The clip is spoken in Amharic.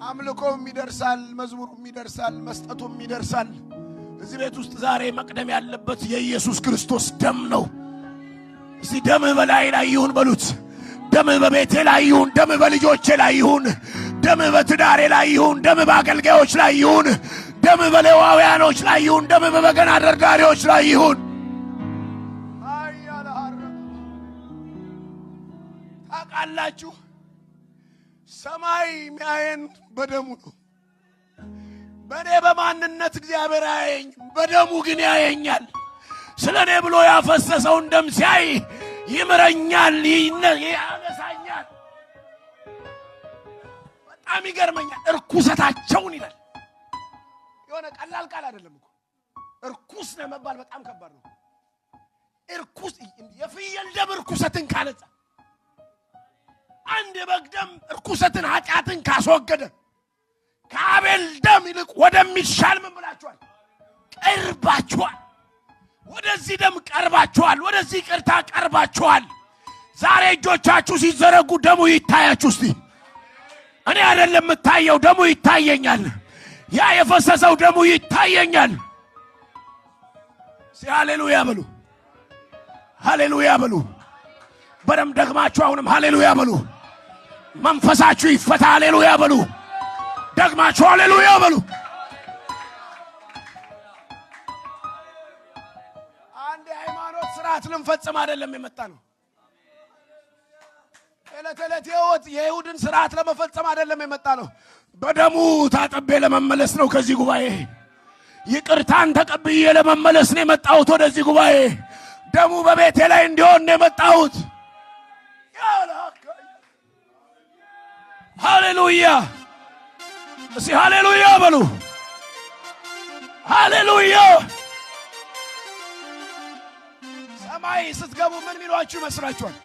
አምልኮም ይደርሳል፣ መዝሙሩም ይደርሳል፣ መስጠቱም ይደርሳል። እዚህ ቤት ውስጥ ዛሬ መቅደም ያለበት የኢየሱስ ክርስቶስ ደም ነው። እስቲ ደምህ በላይ ላይ ይሁን በሉት። ደምህ በቤቴ ላይ ይሁን፣ ደምህ በልጆቼ ላይ ይሁን፣ ደምህ በትዳሬ ላይ ይሁን፣ ደምህ በአገልጋዮች ላይ ይሁን፣ ደምህ በሌዋውያኖች ላይ ይሁን፣ ደምህ በበገና ደርዳሪዎች ላይ ይሁን። ታውቃላችሁ ሰማይ ሚያየን በደሙ ነው። በእኔ በማንነት እግዚአብሔር አያየኝም፣ በደሙ ግን ያየኛል። ስለ እኔ ብሎ ያፈሰሰውን ደም ሲያይ ይምረኛል፣ ያነሳኛል። በጣም ይገርመኛል። እርኩሰታቸውን ይላል። የሆነ ቀላል ቃል አይደለም እኮ እርኩስ ነው መባል በጣም ከባድ ነው። እርኩስ የፍየል ደም እርኩሰትን ካነጻ፣ አንድ የበግ ደም እርኩሰትን ኃጢአትን ካስወገደ ከአቤል ደም ይልቅ ወደሚሻል ምን ብላችኋል? ቀርባችኋል። ወደዚህ ደም ቀርባችኋል። ወደዚህ ይቅርታ ቀርባችኋል። ዛሬ እጆቻችሁ ሲዘረጉ ደሙ ይታያችሁ። እስቲ እኔ አይደለም የምታየው፣ ደሙ ይታየኛል። ያ የፈሰሰው ደሙ ይታየኛል። እስቲ ሃሌሉያ በሉ፣ ሃሌሉያ በሉ። በደም ደግማችሁ አሁንም ሃሌሉያ በሉ። መንፈሳችሁ ይፈታ። ሃሌሉያ በሉ። ደግማችሁ ሃሌሉያ በሉ። አንድ የሃይማኖት ስርዓት ልንፈጽም አይደለም የመጣ ነው። ዕለት ዕለት የሕይወት የይሁድን ስርዓት ለመፈጸም አይደለም የመጣ ነው። በደሙ ታጥቤ ለመመለስ ነው ከዚህ ጉባኤ። ይቅርታን ተቀብዬ ለመመለስ ነው የመጣሁት ወደዚህ ጉባኤ። ደሙ በቤቴ ላይ እንዲሆን ነው የመጣሁት። ሃሌሉያ! እስቲ ሃሌሉያ በሉ። ሃሌሉያ! ሰማይ ስትገቡ ምን ሚሏችሁ ይመስላችኋል?